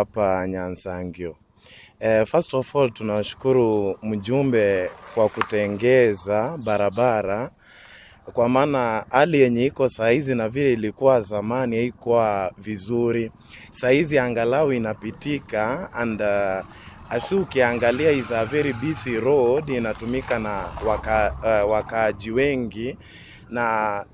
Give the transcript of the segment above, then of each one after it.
Hapa Nyansangio. First of all tunashukuru mjumbe kwa kutengeza barabara, kwa maana hali yenye iko saizi na vile ilikuwa zamani haikuwa vizuri. Saizi angalau inapitika and asi ukiangalia is a very busy road, inatumika na wakaaji wengi na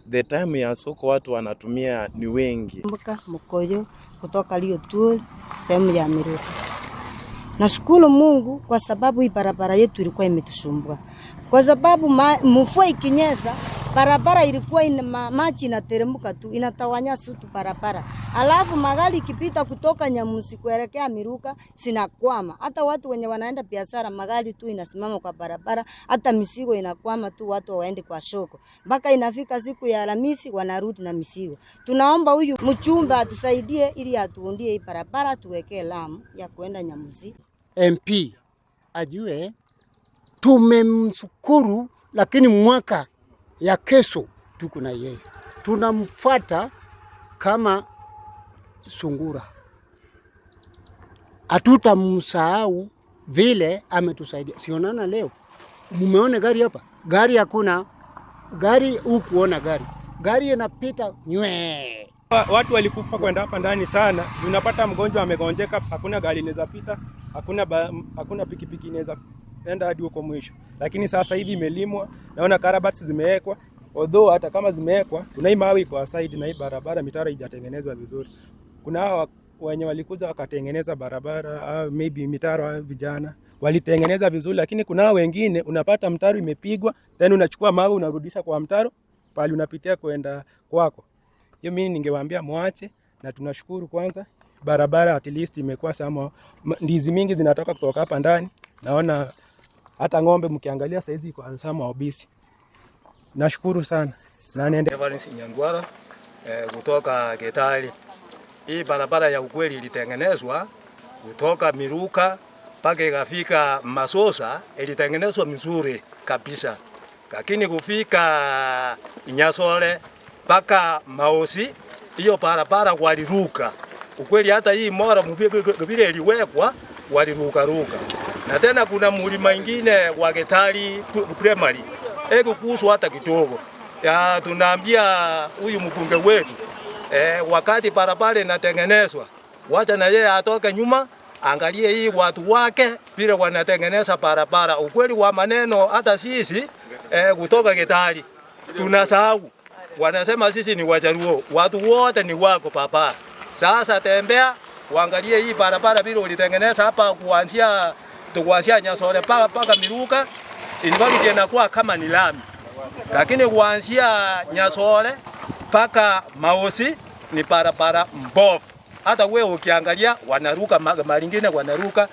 the time ya soko watu wanatumia ni wengi. Mbuka Mkoyo kutoka Liotuol sehemu ya Miruka. Nashukuru Mungu kwa sababu hii barabara yetu ilikuwa imetusumbua, kwa sababu mvua ikinyesha barabara ilikuwa ina maji inateremka tu inatawanya sutu barabara, alafu magari ikipita kutoka Nyamusi kuelekea Miruka zinakwama. Hata watu wenye wanaenda biashara magari tu inasimama kwa barabara, hata mizigo inakwama tu, watu waende kwa soko mpaka inafika siku ya Alhamisi wanarudi na mizigo. Tunaomba huyu mchumba atusaidie ili atuundie hii barabara, tuwekee lami ya kuenda Nyamusi. MP ajue tumemshukuru, lakini mwaka ya kesho tuko na yeye, tunamfuata kama sungura, hatutamsahau vile ametusaidia. Sionana leo, mumeona gari hapa, gari hakuna gari, hukuona gari, gari inapita nywe. Watu walikufa kwenda hapa ndani sana. Unapata mgonjwa amegonjeka, hakuna gari inaweza pita, hakuna pikipiki inaweza enda hadi huko mwisho. Lakini sasa hivi imelimwa, naona karabati zimewekwa. Although hata kama zimewekwa, kuna hii mawe iko side na hii barabara mitaro haijatengenezwa vizuri. Kuna hawa wenye walikuja wakatengeneza barabara au maybe mitaro, au vijana walitengeneza vizuri, lakini kuna hao wengine unapata mtaro imepigwa, then unachukua mawe unarudisha kwa mtaro pale unapitia kwenda kwako. Hiyo mimi ningewaambia mwache, na tunashukuru kwanza barabara at least imekuwa sama, ndizi mingi zinatoka kutoka hapa ndani. Naona hata ng'ombe mkiangalia saizi iko sama obisi. Nashukuru sana na niende Evans Nyangwara kutoka Getali. Hii barabara ya ukweli ilitengenezwa kutoka Miruka mpaka ikafika Masosa, ilitengenezwa mzuri kabisa, lakini kufika Nyasole mpaka Maosi hiyo barabara waliruka. Ukweli hata hii mora vile iliwekwa waliruka ruka. Na tena kuna mlima ingine wa Getali Primary ekukuswa hata kidogo ya tunaambia huyu mbunge wetu wakati barabara inatengenezwa, wacha na yeye atoke nyuma, angalie hii watu wake vile wanatengeneza barabara. Ukweli wa maneno, hata sisi kutoka Getali tunasahau, wanasema sisi ni Wajaluo, watu wote ni wako papa. Sasa tembea uangalie hii barabara vile ulitengeneza hapa kuanzia Nyasore paka Miruka, in fact inakuwa kama ni lami, lakini kuanzia Nyasore mpaka Maosi ni barabara mbovu. Hata wewe ukiangalia wanaruka, malingine wanaruka.